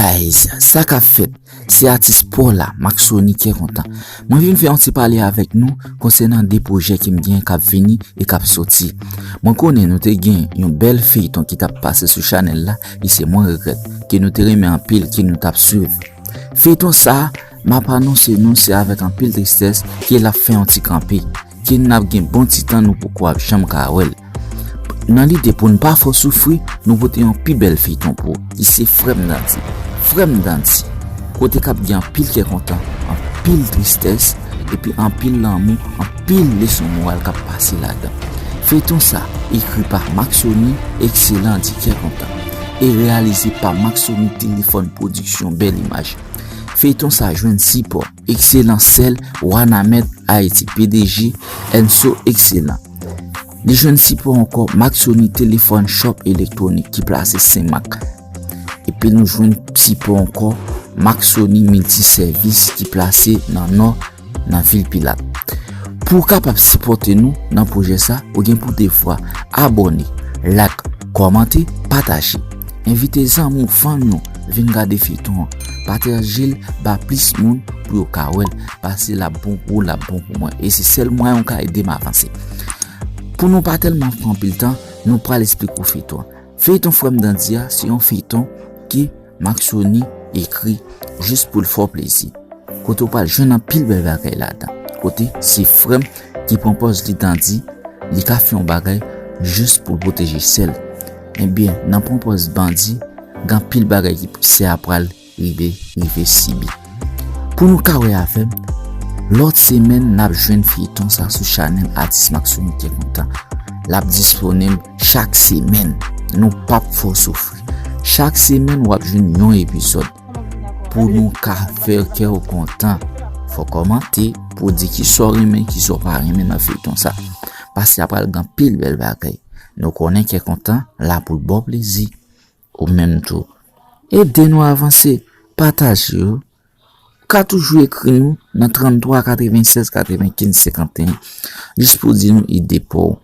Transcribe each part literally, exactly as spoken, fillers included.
Ayz, sa k ap fèt? Se atis pa w la, Maxoni Kè Kontan. Mwen vin fè yon ti pale avèk nou konsènan de pwojè ke m gen k ap vini e k ap soti. Mwen konnen nou te gen yon bèl feyton ki t ap pase sou chanèl la, e se mwen regrèt ke nou te renmen anpil, ke nou t ap swiv. Feyton sa a, m ap anonse nou, se avèk anpil tristès ke l ap fè yon ti kanpe, ke n ap gen bon ti tan nou poko ap janm ka wè l. Nan lide pou n pa fè w soufri, nou pote yon pi bèl feyton pou ou, ki se Frè m Dandi. Frè m Dandi, kote k ap gen anpil kè kontan, anpil tristès, epi anpil lanmou, anpil leson moral k ap pase ladan. Feyton sa, ekri pa Maxoni, ekselan di Kè Kontan, e reyalize pa Maxoni Telefòn Pwodiksyon, Bèl Imaj. Feyton sa jwenn sipò ekselan sèl Wanament Ayiti, P D G Enso Ekselan. Li jwenn sipò ankò Maxoni Telefòn Shop Elektwonik ki plase Senmak. Epi nou jwenn sipò ankò Maxoni Miltisèvis ki plase nan Nò, nan vil Pilat. Pou w kapab sipòte nou nan pwojè sa, ou gen pou devwa abòne, like, kòmante, pataje. Envite zanmi w, fanmi w vin gade feyton an. Pataje l ba plis moun pou yo ka wè l, paske l ap bon pou ou, l ap bon pou mwen. E se sèl mwayen ou ka ede m avanse. Pou nou pa tèlman pran anpil tan, nou pral esplike w feyton an. Feyton Frè m Dandi a, se yon feyton ke Maxoni ekri jis pou l fè w plezi. Kote w pral jwenn anpil bèl bagay ladan. Kote se frè m ki pran pòz li Dandi, li ka fè yon bagay jis pou l pwoteje sè l. Ebyen, nan pran pòz bandi, gen anpil bagay ki sè a pral rive, rive sibi. Pou nou ka wè avè m, lòt semèn n ap jwenn feyton sa sou chanèl Atis Maxoni Kè Kontan. L ap disponib chak semèn. Nou p ap fè w soufri. Chak semèn w ap jwenn yon epizòd. Pou nou ka fè kè w kontan, fò w kòmante pou w di kisa w renmen, kisa w pa renmen nan feyton sa. Paske apral gen anpil bèl bagay. Nou konnen Kè Kontan la pou l ba w plezi. Ou menm tou, ede nou avanse, pataje yo. Ou ka toujou ekri nou nan tranntwa katrevennsèz katrevenkenz senkanteyen, jis pou w di nou ide pa w,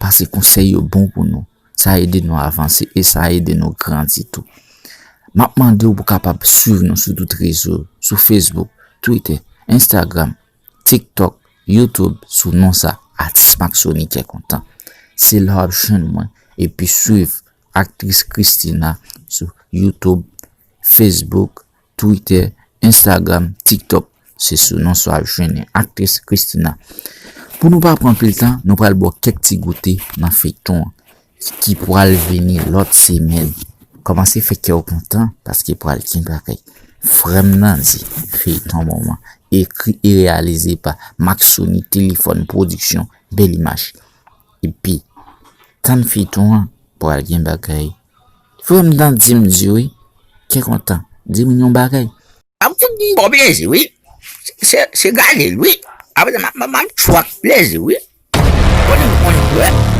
paske konsèy yo bon pou nou. Sa ede nou avanse e sa ede nou grandi tou. M ap mande w pou w kapab swiv nou sou tout rezo, sou Facebook, Twitter, Instagram, TikTok, YouTube, sou non sa, Atis Maxoni Kè Kontan. Se la w ap jwenn mwen, epi swiv Aktris Christina sou YouTube, Facebook, Twitter, Instagram, TikTok. Se sou non sa w ap jwenn Aktris Christina. Pou nou pa pran anpil tan, nou pral ba w kèk ti goute nan feyton an ki pral vini lòt semèn. Kòmanse fè kè w kontan, paske pral gen bagay. Frè m Dandi, feyton moman, ekri e reyalize pa Maxoni Telefòn Pwodiksyon, Bèl Imaj. Epi, tann feyton an, pral gen bagay. Frè m Dandi, di m di wi, Kè Kontan, di m yon bagay. M ap fout m bon plezi wi. Se, se gade l wi. Apre sa, m ap, m ap, m ap tchwak plezi wi. Konnen m konn jwè.